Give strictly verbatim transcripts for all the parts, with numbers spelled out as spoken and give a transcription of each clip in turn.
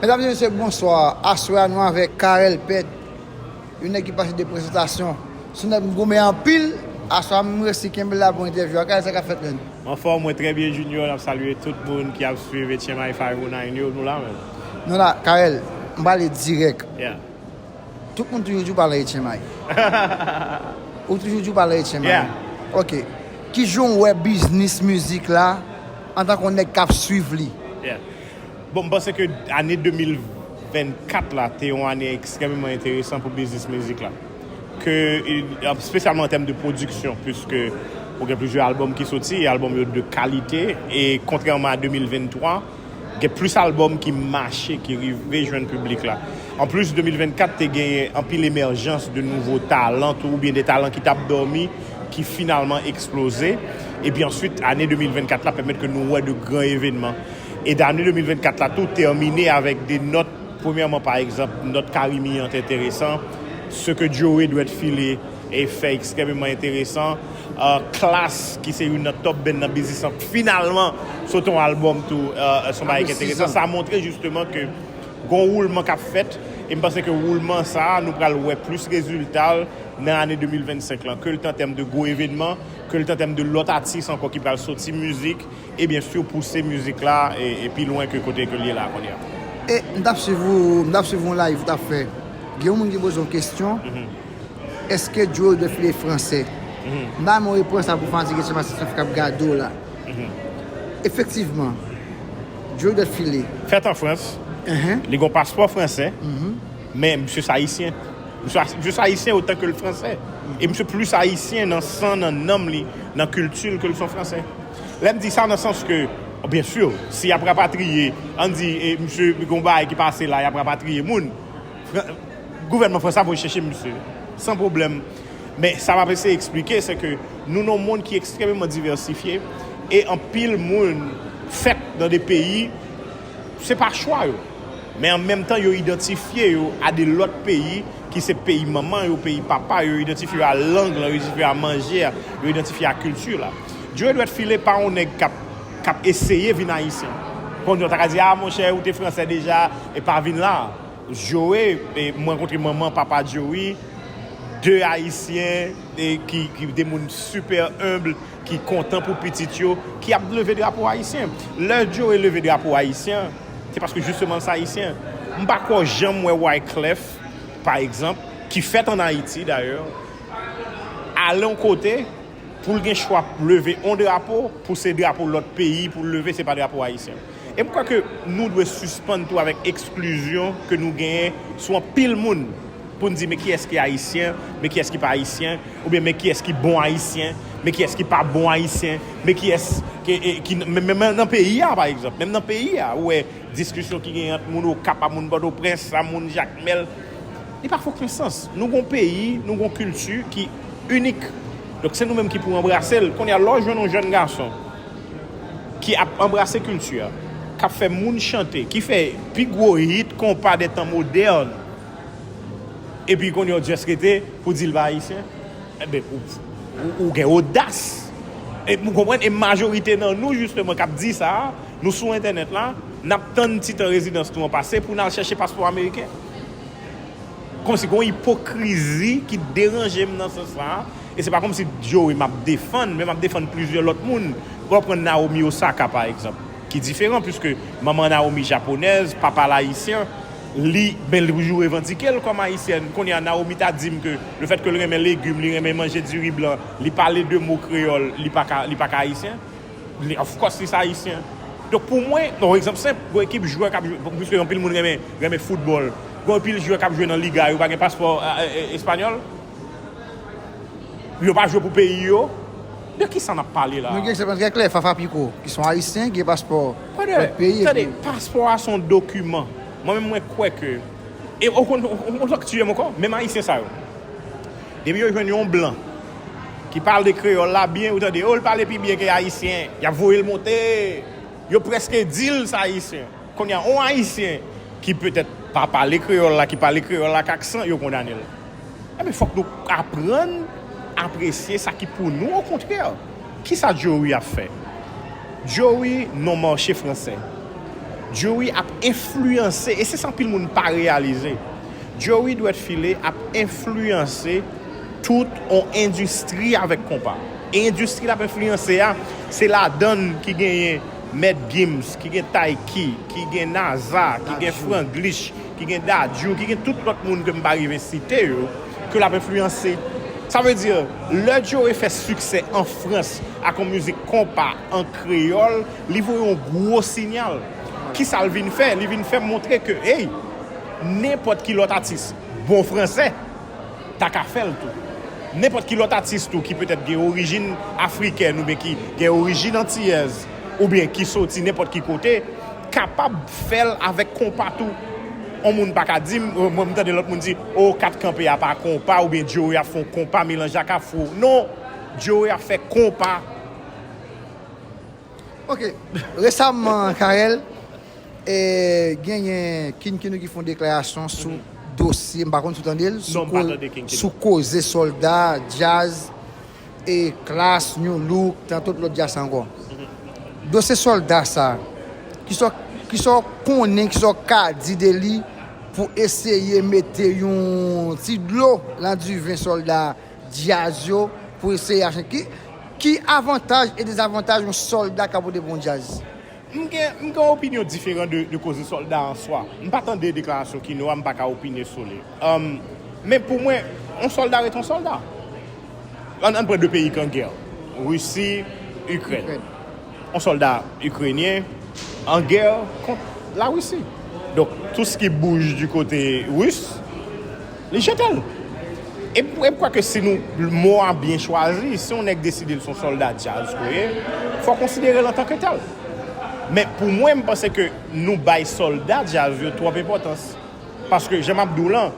Medam e mesye, bonswa. Aswè a nou avèk Carel Pèt, yon nèg ki pase de prezantasyon. Se yon nèg m goumen anpil. Aswè a m resi kenbe la pou entèvyou a. Carel, sa k ap fèt, menn? M anfòm, mwen trè byen, Junior. N ap salye tout moun ki ap swiv H M I five oh nine yo. Nou la, menn. Nou la, Carel, m prale dirèk. Yeah. Tout moun toujou di w pa nan H M I. Ou toujou di w pa nan H M I. Yeah. Ok. Kijan w wè biznis mizik la antanke yon nèg k ap swiv li? Yeah. Bon, m panse ke ane de mil vennkat la te yon ane ekstrèmeman enteresan pou biznis mizik la. Ke, e, espesyalman an tèm de pwodiksyon, piske ou gen plizyè albòm ki soti, e albòm yo de kalite, e kontrèman a de mil venntwa, gen plis albòm ki mache, ki rive jwenn piblik la. Anplis, de mil vennkat te genyen anpil emèjans de nouvo talan tou, oubyen de talan ki t ap dòmi, ki finalman eksploze. Epi answit, ane de mil vennkat la pèmèt ke nou wè de gran evènman. E ane de mil vennkat la tou tèmine avèk de nòt, premyèman, pa egzanp, nòt Carimi an te enteresan, Ce que Joey doit filer e fè ekstrèmeman enteresan. Uh, Klass, ki se youn nan top band nan biznis lan, finalman sot yon albòm tou, uh, se yon bagay ki enteresan. Sa montre jisteman ke gon woulman k ap fèt, e m panse ke woulman sa a, nou pral wè plis rezilta l nan ane de mil vennsenk lan, ke l t an tèm de gwo evènman, ke l t an tèm de lòt atis ankò ki pral soti mizik, e byen si pouse mizik la e, e pi lwen ke kote ke l ye la kounye a. E m t ap swiv ou, m t ap swiv yon live ou t ap fè. Gen yon moun ki poze yon kesyon. Mhm. Èske Joe dwe file fransè? Mhm. M ta renmen w reponn sa pou fanatik H M I k ap gade w la. Mhm. Efektivman, Joe dwe file. Fèt an Frans. Mhm. Li gon paspò fransè. Mhm. Men misye se ayisyen. Misye, misye se ayisyen otan ke l fransè. E misye plis ayisyen nan san, nan nanm li, nan kilti l ke l se yon fransè. Lè m di sa nan sans ke, byen si, si y ap rapatriye, ann di, e, misye gon bagay ki pase la, y ap rapatriye moun, Fran-, gouvènman fransè a voye chèche misye, san pwoblèm. Men sa m ap eseye eksplike, se ke nou nan yon mond ki ekstrèmeman divèsifye, e anpil moun fèt nan de peyi, se pa chwa yo. Men an menm tan, yo idantifye yo a de lòt peyi, ki se peyi manman yo, peyi papa yo, yo idantifye yo a lang lan, yo idantifye yo a manje a, yo idantifye a kilti la. Joe Edward Phillet pa yon nèg k ap, k ap eseye vin ayisyen. Kounye a, w ta ka di, a, monchè, ou te fransè deja, e pa vin la. Joe, e, m rankontre manman, papa Joey, de ayisyen, e, ki, ki de moun super humble, ki kontan pou pitit yo, ki ap leve drapo ayisyen. Lè Joe leve drapo ayisyen, se paske jisteman l se ayisyen. M pa kwè w janm wè Wyclef, pa egzanp, ki fèt ann Ayiti dayè, ale yon kote pou l gen chwa leve yon drapo, pou se drapo lòt peyi pou l leve, se pa drapo ayisyen. E m kwè ke nou dwe sispann tou avèk eksklizyon ke nou genyen sou anpil moun pou n di, men kiyès ki ayisyen, men kiyès ki pa ayisyen, oubyen men kiyès ki bon ayisyen, men kiyès ki pa bon ayisyen, men kiyès ki, e, ki, men, men, men nan peyi a, pa egzanp, menm nan peyi a, ou wè diskisyon ki genyen ant moun Okap a moun Pòtoprens a moun Jakmèl, li pa fè okenn sans. Nou gon peyi, nou gon kilti ki inik. Donk, se nou menm ki pou anbrase l. Kounye a, lè w jwenn yon jèn gason ki ap anbrase kilti a, k ap fè moun chante, ki fè pi gwo hit konpa dè tan modèn, epi kounye a w just rete pou di l pa ayisyen, enben, ou, ou, ou gen odas. E, ou konprann? E majorite nan nou, jisteman, k ap di sa a, nou sou entènèt la, n ap tann ti tan rezidans nou an pase pou n al chèche paspò ameriken. Kòmsi gen yon ipokrizi ki deranje m nan sans sa a. E se pa kòmsi Joey m ap defann, men m ap defann plizyè lòt moun. Ou pran Naomi Osaka, pa egzanp, ki diferan, piske manman Naomi japonèz, papa l ayisyen, li, men li toujou revandike l kòm ayisyèn. Kounye a, Naomi ta di m ke lefètke l renmen legim, li renmen manje diri blan, li pale de mo kreyòl, li pa ka, li pa ka ayisyen. Li, of course, li se ayisyen. Donk, pou mwen, yon egzanp senp, yon ekip jwè k ap jwe, piske anpil moun renmen, renmen foutbòl, gen anpil jwè k ap jwe nan Liga, yo pa gen paspò, e, e, e, espanyòl. Yo pa jwe pou peyi yo. De kisa n ap pale la? Nou gen egzanp trè klè, Fafa Picault, ki se yon ayisyen, gen paspò lòt peyi, tande, epi paspò a se yon dokiman. Mwen menm, mwen kwè ke, e ou konn, ou konn sa k tiye m ankò? Menm ayisyen sa yo. Depi yo jwenn yon blan ki pale kreyòl la byen, ou tande, o, l pale pi byen ke ayisyen, y ap voye l monte. Yo prèske di l se ayisyen. Kounye a, yon ayisyen ki petèt pa pale kreyòl la, ki pale kreyòl la ak aksan, yo kondane l. Enben, fòk nou aprann apresye sa ki pou nou, okontrè. Kisa Joey ap fè? Joey nan mache fransè. Joey ap enfliyanse, e se sa anpil moun pa reyalize. Joey Dwèt File ap enfliyanse tout on endistri avèk konpa. E endistri l ap enfliyanse a, se ladann ki genyen Mad Gims, ki gen Taiki, ki gen Naza, ki gen Franglish, ki gen Dadju, ki gen tout lòt moun ke m pa rive site yo, ke l ap enfliyanse. Sa vle di, lè Joey fè siksè an Frans ak yon mizik konpa an kreyòl, li voye yon gwo sinyal. Kisa l vin fè? Li vin fè montre ke, hey, nenpòt ki lòt atis bon fransè ta ka fè l tou. Nenpòt ki lòt atis tou ki petèt gen orijin afrikèn oubyen ki gen orijin antiyèz oubyen ki soti nenpòt ki kote, kapab fè l avèk konpa tou. On moun pa ka di m, mwen m tande lòt moun di, o, Kat Kanpe a pa konpa oubyen Joey ap fè yon konpa melanje ak afro. Non, Joey ap fè konpa. Ok. Resaman, Carel, e, genyen King Kino ki fè yon deklarasyon sou dosye, m pa konn si w tande l, sou, Non, m pa tande King Kino. Sou koze sòlda, djaz, e Klass, Nu Look, tan tout lòt djaz ankò. Dosye sòlda sa, kisa, kisa w konnen, kisa w ka di de li pou eseye mete yon ti dlo nan diven sòlda djaz yo pou eseye achte. Ki, ki avantaj e dezavantaj yon sòlda ka pote pou yon djaz? M gen, m gen yon opinyon diferan de, de koze sòlda an swa. M pa tande deklarasyon Kino a, m pa ka opine sou li. Um, men pou mwen, yon sòlda ret yon sòlda. Ann, ann pran de peyi k an gè, Risi, Ikrèn. Yon sòlda ikrenyen an gè kont Larisi. Donk, tout ce qui bouge du côté russe, li jete l. E m, e m kwè ke si nou, mo a byen chwazi, si yon nèg deside l se yon sòlda djaz ke w ye, fò w konsidere l antanke tèl. Men pou mwen, m panse ke nou bay sòlda djaz yo twòp enpòtans. Paske, jan m ap di w lan,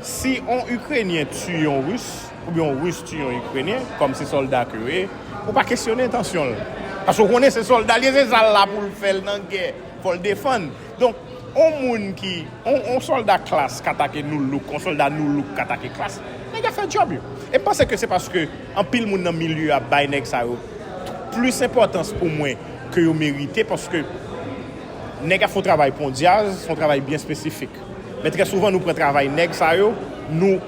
si yon Ikrenyen tiye yon Ris, oubyen yon Ris tiye yon Ikrenyen, kòm se sòlda ke yo ye, ou pa kesyone entansyon l. Paske w konnen se sòlda l ye, se sa l la pou l fè, l nan gè, fò l defann. Donk, yon moun ki, yon, yon sòlda Klass k atake Nu Look, yon sòlda Nu Look k atake Klass, nèg ap fè djòb yo. E m panse ke se paske anpil moun nan milye a bay nèg sa yo plis enpòtans pou mwen ke yo merite, paske nèg ap fè yon travay pou yon djaz, se yon travay byen espesifik. Men trè souvan nou pran travay nèg sa yo, nou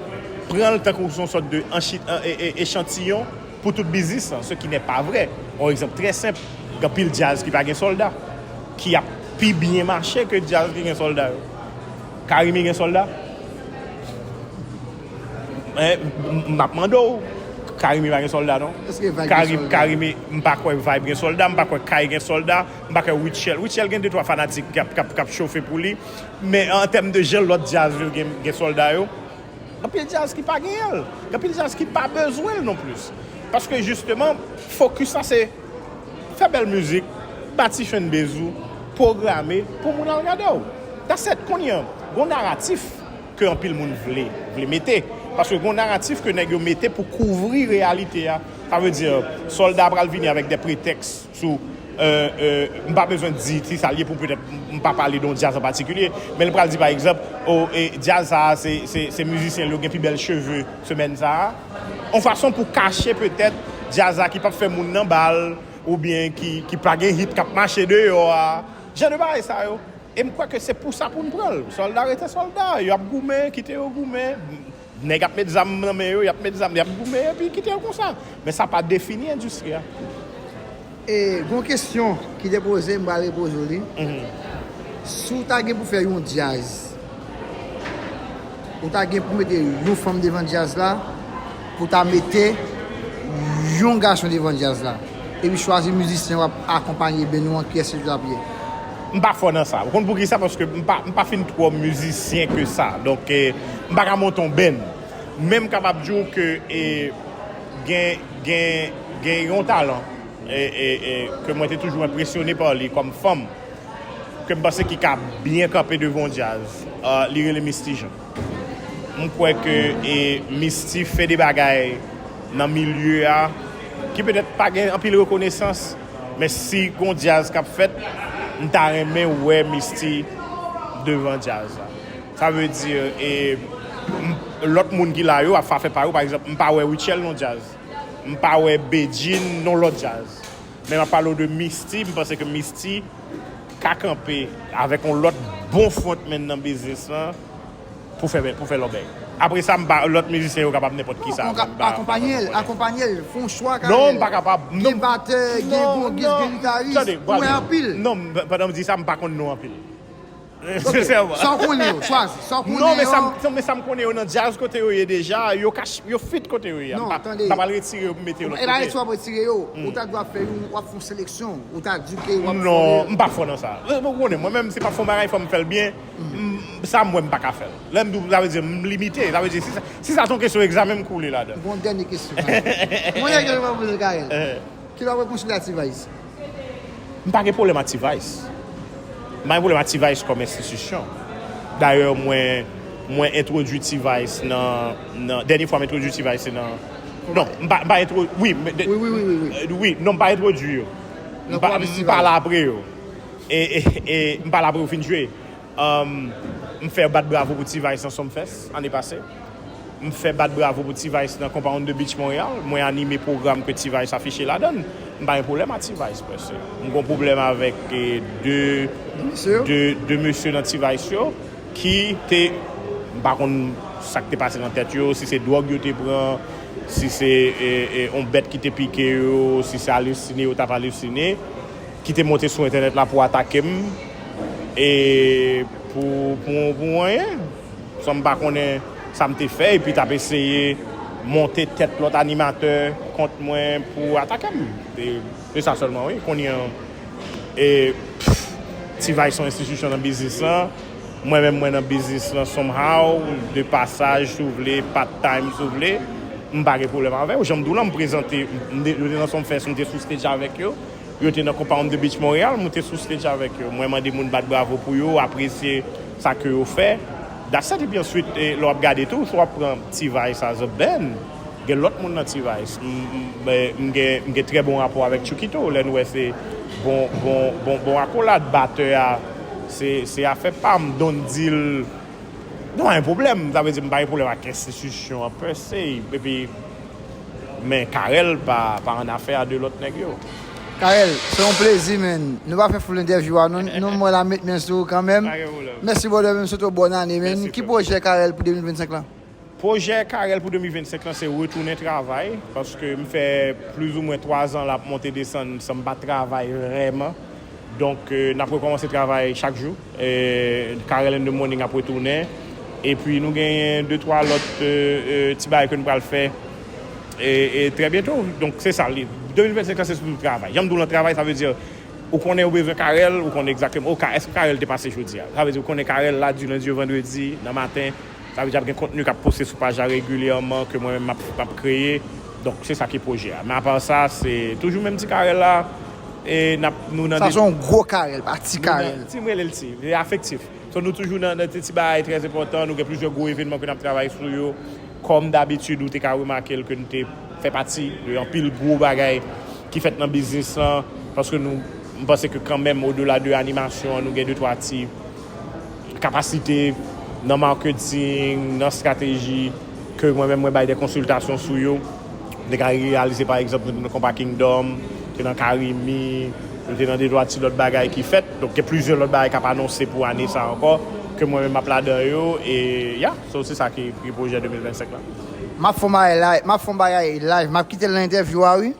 pran l tankou se yon sòt de anchi-, an, e, e, echantiyon pou tout biznis lan, ce qui n'est pas vrai. Yon egzanp trè senp, gen anpil djaz ki pa gen sòlda, ki ap pi byen mache ke djaz ki gen sòlda yo. Carimi gen sòlda? Eh, m, m, m ap mande w, Carimi pa gen sòlda non. Èske Vibe gen Carimi, sòlda? Carimi, m pa kwè Vibe gen sòlda, m pa kwè Kay gen sòlda, m pa kwè Rutshelle. Rutshelle gen de twa fanatik k ap, k ap, k ap chofe pou li. Men an tèm de jan lòt djaz yo gen, gen sòlda yo, gen anpil djaz ki pa genyen l. Gen anpil djaz ki pa bezwen l non plis. Paske jisteman, fokis la se fè bèl mizik, bati fanbase ou, pwograme pou moun al gade w. That's it. Kounye a, gon naratif ke anpil moun vle, vle mete. Paske gon naratif ke nèg yo mete pou kouvri reyalite a. Sa vle di, sòlda pral vini avèk de pretèks sou, euh, euh, m pa bezwen di ki sa l ye pou petèt m pa pale de yon djaz an patikilye, men l pral di pa egzanp, o, e, djaz sa a, se, se, se mizisyen l yo gen pi bèl cheve semèn sa a. Yon fason pou kache petèt djaz la ki p ap fè moun nan ba l, oubyen ki, ki pa gen hit k ap mache deyò a. Jan de bagay sa yo. E m kwè ke se pou sa pou n pran l. Sòlda rete sòlda. Y ap goumen, kite yo goumen. Nèg ap met zam nan men yo, y ap met zam, y ap goumen, epi kite yo konsa. Men sa pa defini endistri a. E gon kesyon ki te poze, m pral repoze w li. Si w ta gen pou fè yon djaz, ou ta gen pou mete yon fanm devan djaz la, pou ta mete yon gason devan djaz la. Epi chwazi mizisyen w ap akonpanye band ou an, kiyès li t ap ye? M pa fò nan sa. Ou konn poukisa? Paske m pa, m pa fin twò mizisyen ke sa. Donk, eh, m pa ka monte yon band. Men m kapab di w ke, eh, gen, gen, gen yon talan, eh, eh, eh, ke mwen te toujou enpresyone pa li kòm fanm, ke m panse ki ka byen kanpe devan yon djaz. Ah, li rele Misty Jean. M kwè ke, eh, Misty fè de bagay nan milye a ki petèt pa gen anpil rekonesans, men si gon djaz k ap fèt, m ta renmen wè Misty devan djaz la. Sa vle di, eh, m, lòt moun ki la yo ap fè afè pa yo, pa egzanp, m pa wè Rutshelle nan djaz. M pa wè Bedjine nan lòt djaz. Men m ap pale w de Misty, m panse ke Misty ka kanpe avèk yon lòt bon frontman nan biznis lan pou fè, pou fè lòbèy. Apre sa, m pa, lòt mizisyen yo kapab nenpòt ki sa. Akonpanye l, akonpanye l, fè yon chwa. Non, m pa kapab. Gen batè, gen gongis, gen gitaris, ou wè anpil. Non, pandan m di sa, m pa konn non anpil. Sensèman. Sa w konnen yo, chwazi. Sa w konnen yo. Non, men sa m, non, men sa m konnen yo nan djaz kote yo ye deja, yo ka, yo fit kote yo ye. Non, tande. M pa pral retire yo pou mete yo lòt kote. E pa retire yo, ou ta dwe ap fè yon, w ap fè yon seleksyon, ou ta di ke w ap fòme yo. Non, m pa fò nan sa. Ou konnen, mwen menm, se pa fon bagay, fò m fè l byen. M, sa m wè m pa ka fè l. Lè m di w, sa vle di m limite. Sa vle di, si sa, si sa se yon kesyon egzamen, m koule ladan. Bon, dènye kesyon. Mwen gen yon kesyon pou poze Carel. Ki lè w ap rekonsilye ak T-Vice? M pa gen pwoblèm ak T-Vice. M pa gen pwoblèm ak T-Vice kòm enstitisyon. Dayè, mwen, mwen entwodui T-Vice nan, nan, dènye fwa m entwodui T-Vice se nan, non, m pa, m pa entwo, wi, wi, wi, wi, wi. Wi, non, m pa entwodui yo. M pa, m pa la apre yo. E, e, e m pa la apre yo fin jwe. Um, m fè bat bravo pou T-Vice nan Sumfest ane pase. M fè bat bravo pou T-Vice nan Compound de Beach Montréal. Mwen anime pwogram ke T-Vice afiche ladan l. M pa gen pwoblèm ak T-Vice, pèse. M gen pwoblèm avèk, eh, de, de, de mesye nan T-Vice yo ki te, m pa konn sa k te pase nan tèt yo, si se dwòg yo te pran, si se, eh, eh, yon bèt ki te pike yo, si se alisine yo t ap alisine, ki te monte sou entènèt la pou atake m, e pou, pou, pou anyen. San m pa konnen sa m te fè, epi t ap eseye monte tèt lòt animatè kont mwen pou atake m. E, se sa sèlman, wi. Kounye an, e, pff, T-Vice se yon enstitisyon nan biznis lan. Mwen menm, mwen nan biznis lan somehow, de pasaj, si w vle, part time, si w vle. M pa gen pwoblèm avè yo. Jan m di w lan, m prezante, m te, yo te nan Sumfest, m te sou stage avèk yo. Yo te nan Compound de Beach Montréal, m te sou stage avèk yo. Mwen mande moun bat bravo pou yo, apresye sa ke yo fè. That's it, epi answit, eh, lè w ap gade tou, si w ap pran T-Vice as a band, gen lòt moun nan T-Vice. M, m, ben, m gen, m gen trè bon rapò avèk Chukito, lè nou wè se bon, bon, bon, bon akolad, batè a, se, se afè pa m, Don Deal, nou pa gen pwoblèm, sa vle di m pa gen pwoblèm ak enstitisyon an per se, epi, men Carel pa, pa an afè a de lòt nèg yo. Carel, se yon plezi, men nou pa fè full entèvyou a, non, non, mwen la met men sou ou kanmenm. Pa gen pwoblèm. Mèsi, brother, men m swete w bòn ane, men. Mèsi, frè m. Ki pwojè Carel pou de mil vennsenk lan? Pwojè Carel pou de mil vennsenk lan, se retounen travay, paske m fè plizoumwen twa zan la ap monte desann san m pa travay vrèman. Donk, eh, n ap rekòmanse travay chak jou. Eh, Carel in the Morning ap retounen. Epi nou genyen de twa lòt, eh, eh, ti bagay ke nou pral fè, eh, eh, trè byento. Donk, se sa, li, de mil vennsenk lan, se sou travay. Jan m di w lan, travay, sa vle di, ou konnen ou bezwen Carel, ou konnen egzakteman, o, ka, èske Carel te pase jodi a? Sa vle di, ou konnen Carel la, di lendi o vandredi, nan maten, sa vle di ap gen kontni k ap poste sou paj la regilyèman ke mwen menm m ap, m ap kreye. Donk, se sa ki pwojè a. Men apa sa, se toujou menm ti Carel la. E n ap, nou nan... Sa se yon gwo Carel, pa ti Carel. Ti, m rele l ti, e afektif. So, nou toujou nan, nan ti, ti bagay trè enpòtan. Nou gen plizyè gwo evènman ke n ap travay sou yo. Kòm dabitid, ou te ka remake l ke n te fè pati de anpil gwo bagay ki fèt nan biznis lan. Paske nou, m panse ke kanmenm, odela de animasyon an, nou gen de twa ti kapasite nan maketing, nan estrateji, ke mwen menm mwen bay de konsiltasyon sou yo. Nou te ka reyalize, pa egzanp, nou te nan Konpa Kingdom, te nan Karimi, nou te nan de twa ti lòt bagay ki fèt. Donk, gen plizyè lòt bagay k ap anonse pou ane sa ankò, ke mwen menm m ap ladan yo. E, ya, so, se sa ki, ki pwojè de mil vennsenk lan. M ap fè yon bagay live, m ap fè yon bagay live, m ap kite l nan entèvyou a, wi.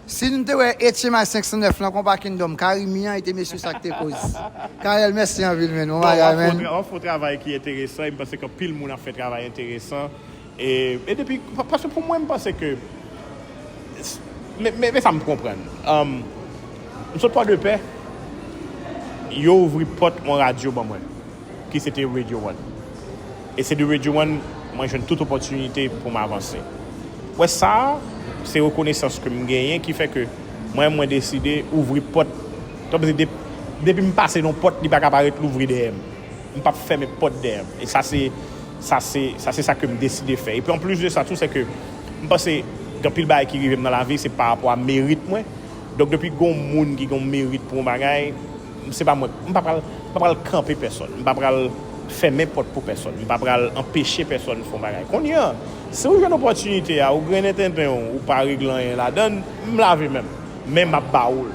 Si nou te wè H M I senk san nèf lan, Konpa Kingdom, Karimi an, e te mesye sa k te koz. Carel, mèsi anpil, men. Bon bagay, men. W ap fè yon travay ki enteresan, e m panse ke anpil moun ap fè travay enteresan. E, e depi, pa-, paske pou mwen, m panse ke, men, men, men sa m konprann. Um, m sot Pòdepè, yo ouvri pòt yon radyo ban mwen, ki se te Radio One. E se de Radio One mwen jwenn tout opòtinite pou m avanse. Wè sa, se rekonesans ke m genyen ki fè ke mwen, mwen deside ouvri pòt. Tanpri, de-, depi m pase nan yon pòt, li pa ka pa ret louvri dèyè m. M p ap fèmen pòt dèyè m. E sa se, sa se, sa se sa ke m deside fè. Epi anplis de sa tou, se ke m panse gen anpil bagay ki rive m nan lavi, se pa rapò a merit mwen. Donk, depi gen yon moun ki gen yon merit pou yon bagay, se pa mwen, m pa pral, m pa pral kanpe pèsòn. M pa pral fèmen pòt pou pèsòn. M pa pral anpeche pèsòn fè yon bagay. Kounye a, si w jwenn opòtinite a, ou grennen tenten w, ou pa regle anyen ladan l, m lave men m. Men m ap ba ou l.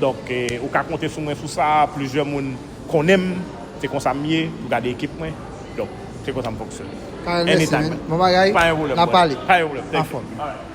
Donk, eh, ou ka konte sou mwen sou sa, plizyè moun konnen m, se konsa m ye, pou gade ekip mwen. Donk, se konsa m fonksyone. Carel, mèsi, men. Bon bagay, n ap pale. Pa gen pwoblèm. Anfòm. Alright.